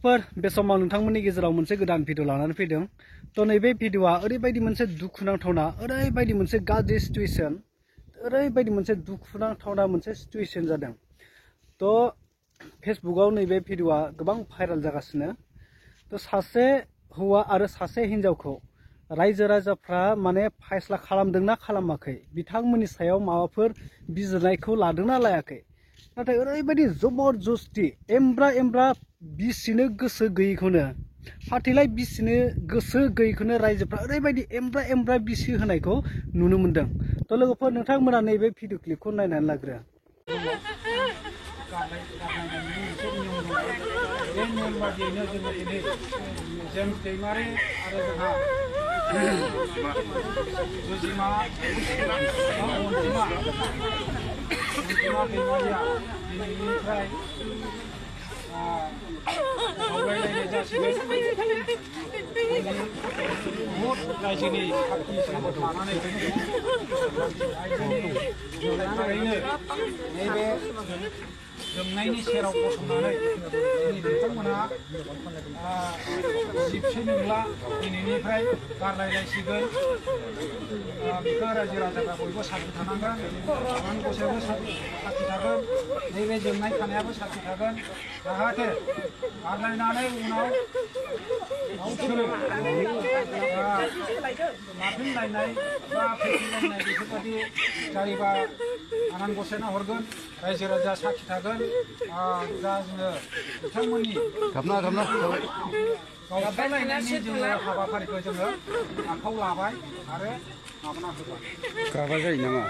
लोगोफोर बे समाव नोंथांमोननि गेजेराव मोनसे गोदान भिडिअ लानानै फैदों। तो नैबे भिडिअआ ओरैबायदि मोनसे दुखुनांथावना, ओरैबायदि मोनसे गाज्रि सिचुएशन, ओरैबायदि मोनसे दुखुनांथावना मोनसे सिचुएशन जादों। तो फेसबुकआव नैबे भिडिअआ गोबां भाइराल जागासिनो। तो सासे हौवा आरो सासे हिन्जावखौ रायजो राजाफ्रा माने फायसला खालामदोंना खालामाखै, बिथांमोननि सायाव माबाफोर बिजिरनायखौ लादोंना लायाखै, नाथाय ओरैबायदि जबरदस्ति एमब्रा बिसिनो गोसो गैयैखौनो, फाथैलाय बिसिनो गोसो गैयैखौनो रायजोफ्रा ओरैबायदि एमब्रा बिसि होनायखौ नुनो मोनदों। तो लोगोफोर नोंथांमोना नैबे भिडिअ क्लिपखौ नायनानै लाग्रो। जोंनायनि सेराव गसंनानै नोंथांमोनहा सिबसे नंला दिनैनिफ्राय गारलायलायसिगोन। बेखौ रायजो राजाफ्रा बयबो साखि थानांगोन, आनान गसायाबो साखि थागोन, नैबे जोंनाय थानायाबो साखि थागोन, जाहाथे गारलायनानै उनाव गावसोरो नारफिनलायनाय बा फैफिनलायनाय बेफोरबायदि जायोबा आनान गसायना हरगोन, रायजो राजा साखि थागोन। दा जोङो बिथांमोननि गावस्रालायनायनि जोङो हाबाफारिखौ जोङो आखायाव लाबाय आरो माबाना होबाय। गाबा जायो नामा?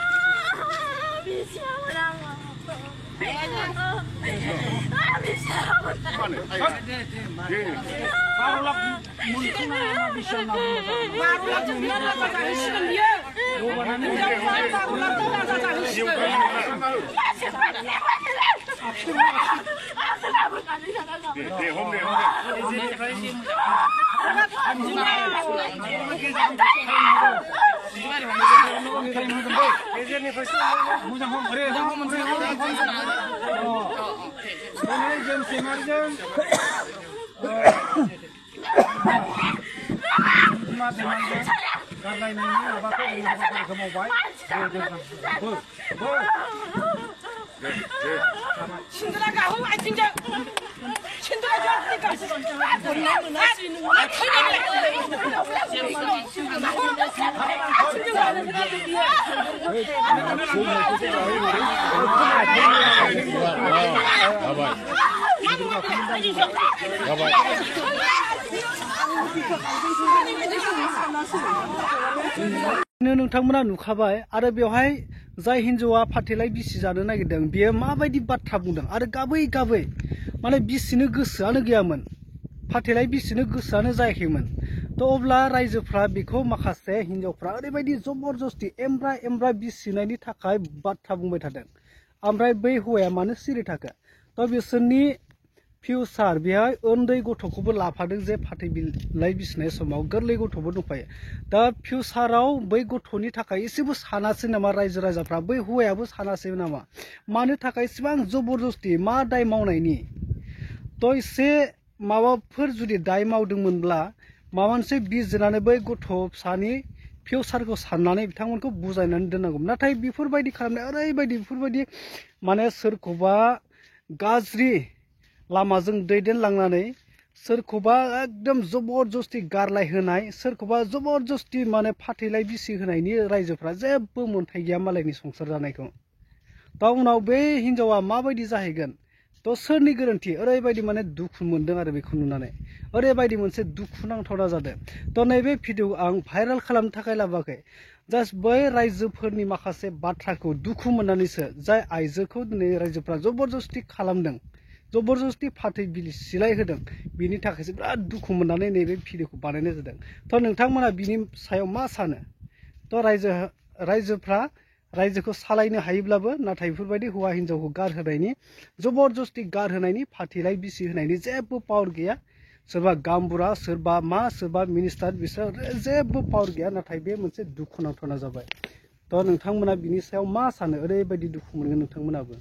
नोंथांमोना नुखाबाय आरो बेवहाय जाय हिन्जावा फाथैलाय बिसि जानो नागिरदों बियो माबायदि बाथ्रा बुंदों आरो गाबै माने बिसिनो गोसोआनो गैयामोन, फाथैलाय बिसिनो गोसोआनो जायाखैमोन। तो अब्ला रायजोफ्रा बेखौ माखासे हिन्जावफ्रा ओरैबायदि जबरदस्ति एमब्रा बिसिनायनि थाखाय बाथ्रा बुंबाय थादों। ओमफ्राय बै हौवाया मानो सिरि थाखो? तो बिसोरनि फिउचार बेहाय उन्दै गथ'खौबो लाफादों, जे फाथैलाय बिसिनाय समाव गोरलै गथ'बो दंफायो। दा फिउचाराव बै गथ'नि थाखाय एसेबो सानासै नामा रायजो राजाफ्रा? बै हौवायाबो सानासै नामा? मानो थाखाय इसेबां जबरदस्ति, मा दाय मावनायनि? तो एसे माबाफोर जुदि दाय मावदोंमोनब्ला माबा मोनसे बिजिरनानै बै गथ' फिसानि फिउचारखौ साननानै बिथांमोनखौ बुजायनानै दोननांगौमोन। नाथाय बेफोरबायदि खालामनाय बेफोरबायदि माने सोरखौबा गाज्रि लामाजों दैदेनलांनानै, सोरखौबा एकदम जबरदस्ति गारलाय होनाय, सोरखौबा जबरदस्ति माने फाथैलाय बिसि होनायनि रायजोफ्रा जेबो मोन्थाय गैया मालायनि संसार जानायखौ। दा उनाव बे हिन्जावा माबायदि जाहैगोन? तो सोरनि गोरोन्थि? ओरैबायदि माने दुखु मोनदों आरो बेखौ नुनानै, ओरैबायदि मोनसे दुखुनांथावना जादों। तो नैबे भिडिअ आं भाइराल खालामनो थाखाय लाबोआखै, जास्ट बै रायजोफोरनि माखासे बाथ्राखौ दुखु मोननानैसो, जाय आइजोखौ दिनै रायजोफ्रा जबरदस्ति खालामदों, जबरदस्ति फाथै बिसिलाय होदों, बिनि थाखायसो बिराद दुखु मोननानै नैबे भिडिअखौ बानायनाय जादों। तो नोंथांमोना बिनि सायाव मा सानो? तो रायजोफ्रा रायजोखौ सालायनो हायोब्लाबो नाथाय बेफोरबायदि हौवा हिन्जावखौ गारहोनायनि, जबरदस्ति गारहोनायनि, फाथैलाय बिसि होनायनि जेबो पावार गैया। सोरबा गामबुरा, सोरबा मा, सोरबा मिनिस्टार, बिसोर जेबो पावार गैया। नाथाय बे मोनसे दुखुनांथावना जाबाय। तो नोंथांमोना बिनि सायाव मा सानो? ओरैबायदि दुखु मोनगोन नोंथांमोनाबो।